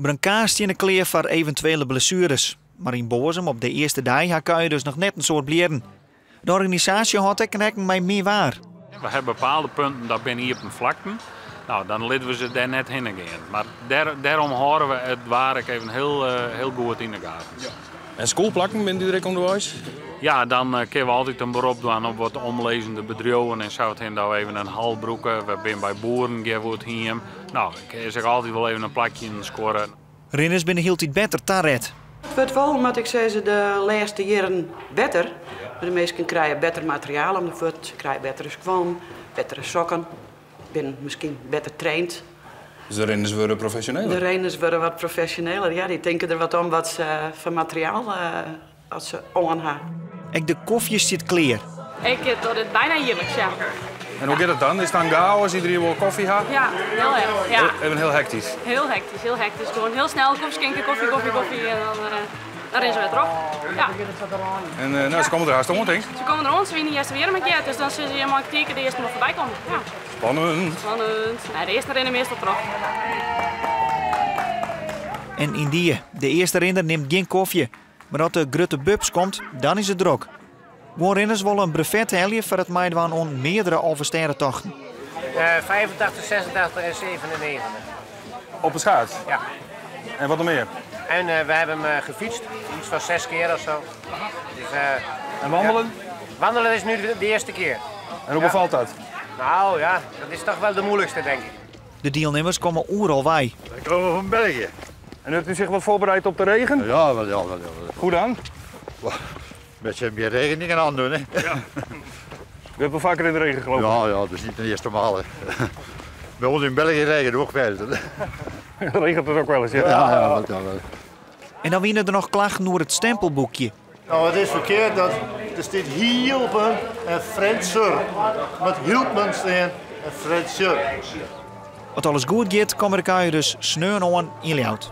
Brankaars steane klear foar eventuele blessueres. Mar yn Boazum op de earste dei ha kuierders noch net in soad blierren. De organisaasje hâldt ek rekken mei min waar. We ha bepaalde punten, dat binne iepen flakten. No, dan litte we se dêr net hinne gean. Mar dêrom hâlde we it waar ek even hiel, hiel goed yn de gaten. En skûlplakken, binne dy der ek ûnderweis? Ja, dan kinne we altyd in berop dwaan op wat omlizzende bedriuwen en sa dat we even in hal brûke. We binne by boeren, gean we it hiem. No, is ek altyd wol even in plakje yn de skuorre. Rinners binne hieltyd better taret. It wurdt wol, moat ik sizze, de lêste jierren better. De minsken krije better materiaal om de fuotten, se krije bettere skuon, bettere sokken, binne miskien better traind. Dus de rinners wurde profesjoneler? De rinners wurde wat profesjoneler, ja. Dy tinke der wat om wat se foar materiaal as se oan ha. Ek de kofje stiet klear. Ik doch dit byna jierliks, ja. En hoe giet it dan? Is it dan gaos, iderien wol kofje ha? Ja, hiel erch. Ja. Even hiel hektysk? Hiel hektysk, hiel hektysk. Gewoan hiel snel kofje skinke, kofje, kofje, kofje en dan, dan rinne se wer troch. Ja. En no, se komme der hast oan, tink? Se komme der oan, se wiene earst weer met jet, dus dan sizze je mei kertier de earste mar foarby komme. Ja. Spannend. Spannend. Nee, de earste rinne meastal troch. En yndie, de earste rinner nimt gjin kofje. Mar as de grutte bubs komt, dan is it drok. Guon rinners wolle in brevet helje foar it meidwaan oan meardere Alvestêdetochten. 85, 86 en 97. Op de schaats? Ja. En wat noch mear? En we hebben hem gefietst, iets van 6 keer of zo. Dus, en wandelen? Ja. Wandelen is nu de eerste keer. En hoe befalt dat? Nou ja, dat is toch wel de moeilijkste, denk ik. De dielnimmers komme oeral wei. Wy komme fan België. En hat u sich wat foarbereid op de regen? Ja, wel, ja, wel, ja. Wel. Goed dan? Met meer regen niet aan doen, hè? Ja. U hebt wel vaker in de regen gelopen? Ja, ja, dat is niet de eerste maal. Hè. Bij ons in België regent het ook wel eens. Regent het ook wel eens, ja? Ja, ja, wel, ja, wel. En dan wiene der noch klachten oer it stempelboekje. No, it is ferkeard dat der stiet Hylpen en Frjentsjer. Moat Hylpen stean en Frjentsjer. As alles goed giet, komme de kuierders sneon oan yn Ljouwert.